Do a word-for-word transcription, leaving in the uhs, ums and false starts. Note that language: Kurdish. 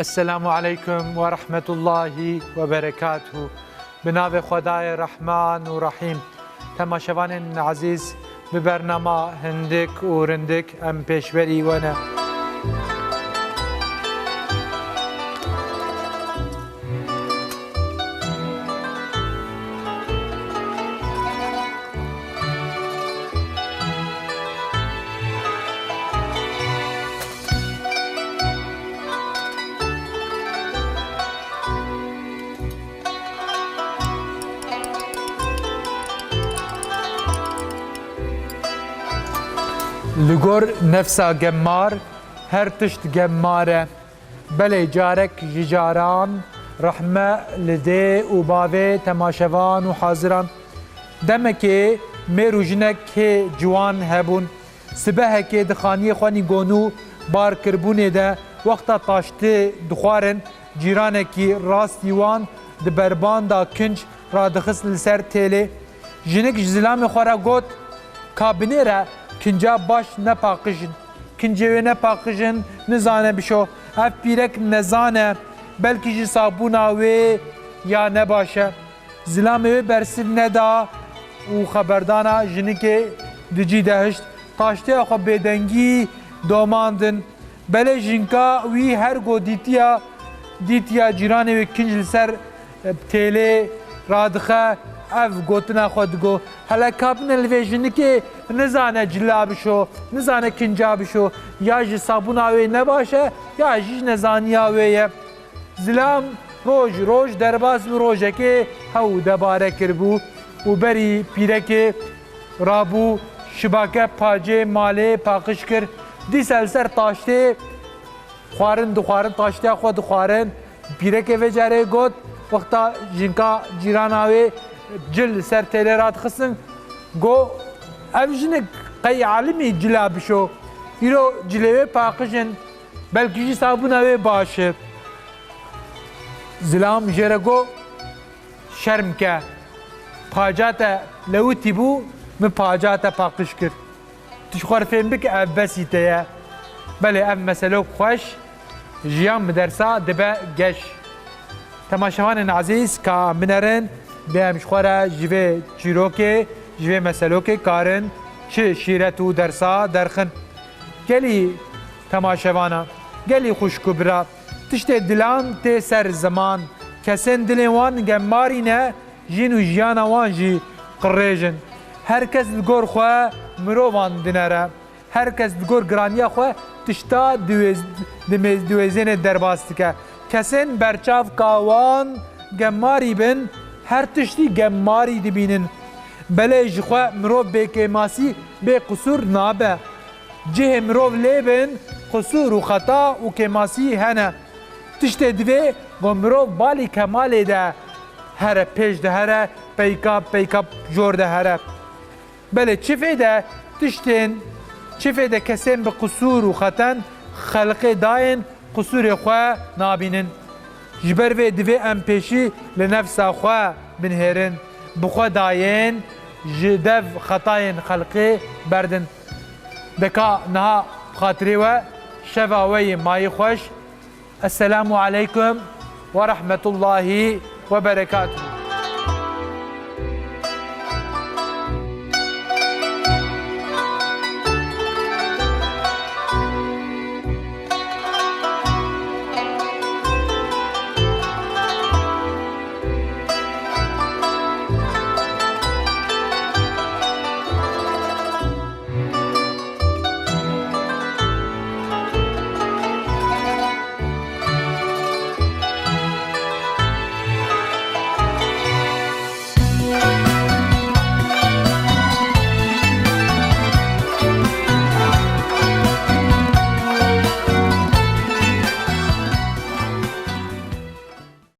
Esselamu aleykum ve rahmetullahi ve berekatuhu. Bi navê Xwedayê Rehman û Rehîm. Temaşevanên ezîz, bi bernama Hindik û Rindik em pêşberî we ne. Li gor nefsa gemmar, her tişt gemmar e. Belê carek ji caran rehme li dê û bavê temaşevan û haziran. Demekê mêr û jinek hê ciwan hebûn. Sibehekê di xaniyê xwe nîgonû bar kirbûnê de wexta taştê dixwarin, cîranekî rastî wan di berbanda kinc radixist li ser têlê. Jinik ji zilamê xwe re got, "Ka binêre kinca baş nepaqij in." Kincê wê nepaqij in, nizane bişo. Ev pîrek nezane, belkî ji sabûna wê ya nebaş e. Zilamê wê bersiv neda û xeberdana jinikê di cî de hişt. Taştêya xwe bêdengî domandin. Belê jinka wî her go dîtiya, dîtiya cîranê wê kinc li ser, e, têlê radixe, ev gotina xwe digo, "Hele ka bine li vê jinikê, nizane cila bişo, nizane kinca bişo, ya ji sabûna wê nebaş e, ya jî ji nezaniya wê ye." Zilam roj roj derbas bû, rojekê hew debare kiribû û berî pîrekê rabû, şibake pacê malê paqij kir. Dîsa li ser taştê xwarin dixwarin, taştiya xwe dixwarin. Pîrekê vê carê got, wexta jinka cîrana wê cil li ser têlê radixistin, got, "Ev jinik qey alimî cila bişo. Îro cilê wê paqij in, belkî jî sabûna wê baş e." Zilam jê re got, "Şerm ke. Paca te lewitî bû, min paca te paqij kir. Tu ji xwe re fêm bike ev besî te ye." Belê ev meselok xweş, jiyan bi dersa dibe geş. Temaşevanên ezîz, ka binerin, bê em ji xwe re ji vê çîrokê, ji vê meselokê karin çi şîret û dersa derxin. Gelî temaşevana, gelî xwişk û bira, tiştê dilan tê ser ziman, kesên dilên wan gemarî ne, jîn û jiyana wan jî qirêj in. Her kes li gor xwe mirovan dinere. Her kes li gor giraniya xwe tişta diwêz-, dimê-, diwêzênê derbas dike. Kesên berçav ka wan gemarî bin, her tiştî gemarî dibînin. Belê ji xwe mirov bê kêmasî, bê qisûr nabe. Cihê mirov lê bin, qisûr û xeta û kêmasî hene. Tiştê divê ku mirov balî kemalê de here, pêş de here, peyka peyka jor de here. Belê çi fêde tiştên, çi fêde kesên bi qisûr û xeten xelqê dayên qisûrê xwe nabînin. Ji ber vê divê em pêşî li nefsa xwe binihêrin, bi xwe dayên ji dev xetayên xelqê berdin. Deka niha bi xatirê we, şeva we yê mayî xweş. Esselamu aleykum ve rahmetullahi ve berekatuhu.